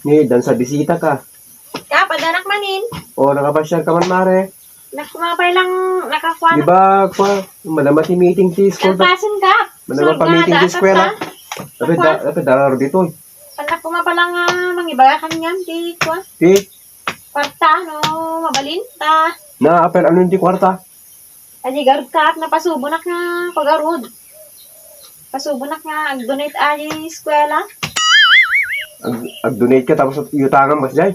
Ni, dan sa bisita ka. Padanak manin. O, nakapasyal ka man, mare. Nakumapay lang nakakuha Di ba, kwa, madamati meeting ti school. Kalpasin ka. Madama pa meeting ti eskwela. Dapat dararo dito. Panak kumapa lang mangibaga kanyan. Di kwa. Ti, Kwarta no. Mabalin ta. na-apel ano yung ti kwarta? Adi garud ka at napasubunak nga pagarud. Pasubunak nga ag-donate ali eskwela. Ag-donate ka tapos yutangan mas jay.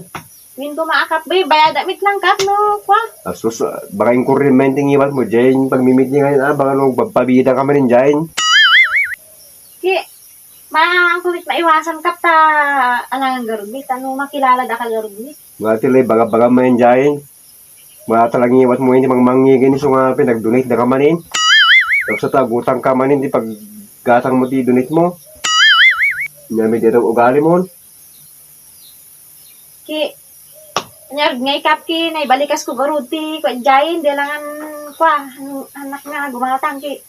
Min kumaakap ba bayad damit lang kat no kwa. Asus, baka yung kurimenting iwan mo, Jane. Pag mimit niya ngayon, baka nung pabida ka man rin, Jane. Ki ang kulit maiwasan ka ta alang garud mit ano makilala da ka garud mit. Mga tilay, baga man yan, Jane. Mga talang iwan mo yun, mga mangigin so nga pinag-donate na ka man rin. Tapos sa tagutang ka man rin, di pag gatang mo di donate mo. Nyami dito ugali mo. Ki nyar ngay kapki na ibalikas ko garuti ko jayin de langan kwa anak nga gumatang ki.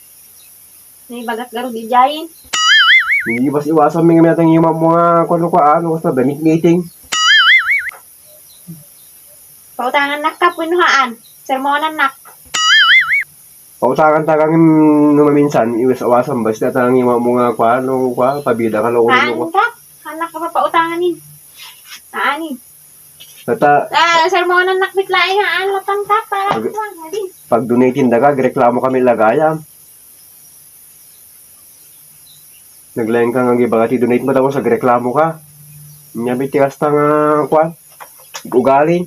Nay bagat garudi jayin. Hindi bas iwasan may nga yung mga ano sa damit meeting. Pautangan nak kap winuhaan. Sermonan nak. Pautangan-tangan numaminsan, iwas-awasan basta tangang yung mga pabida ka loob mo. Kap, anak ka pa pautangan ni. Ani. Tata, Sermonan nak bitlaing haan latang kap para pag donatin da ka, reklamo kami lagayam. Naglayang ka nga gibagati donate mo daw sa reklamo ka. Nyabit tigas ta nga ugali.